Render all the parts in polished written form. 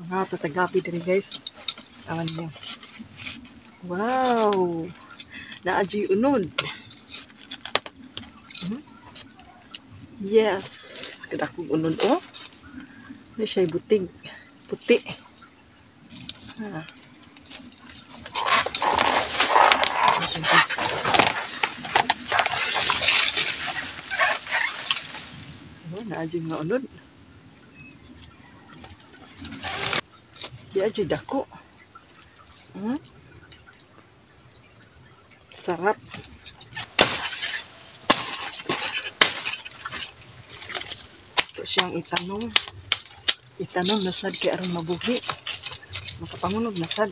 Mga tatagapi diri, guys. Awan niyo. Wow! Naa juy unod. Yes! Kadakong unod, oh. May siya'y butig. Puti. Ah. Oh, naa juy mga unod. Di adyo'y dako. Sarap. Ito siyang itanom. Itanom na sad kay aron mabuhi. Makapangunog na sad.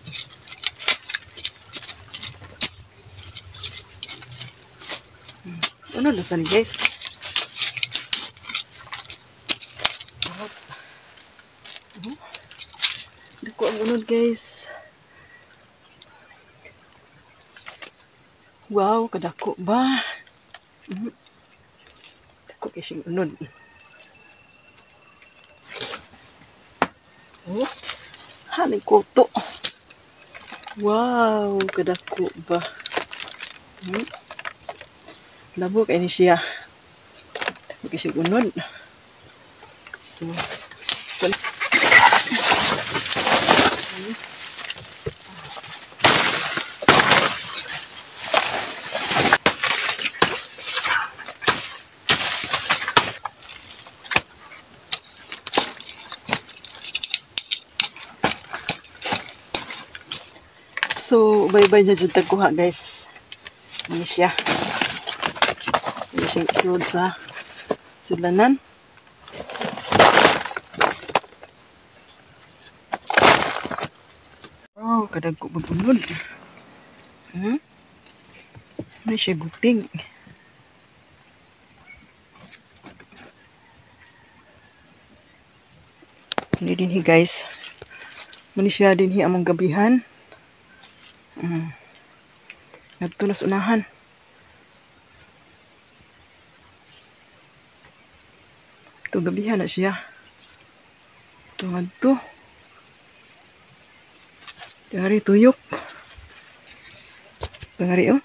Ano na sad, guys? Sarap. Dako ang unod, guys. Wow, kadako ba? Dako kay siyang unod. Oh, haning kuto. Wow, kadako ba? Labo kay ni siya. Dako kay siyang unod. So, So, bye-bye na dyan tagkuha, guys. Ini siya. Ini siya isuod sa sudlanan. Oh, kadagko magunod. Ini siya buting. Ini din hi, guys. Mani siya din hi among gabihan. Ngadto na sa unahan. Ito gabihan na siya. Ito ngadto. Dari tuyok. Dari, oh.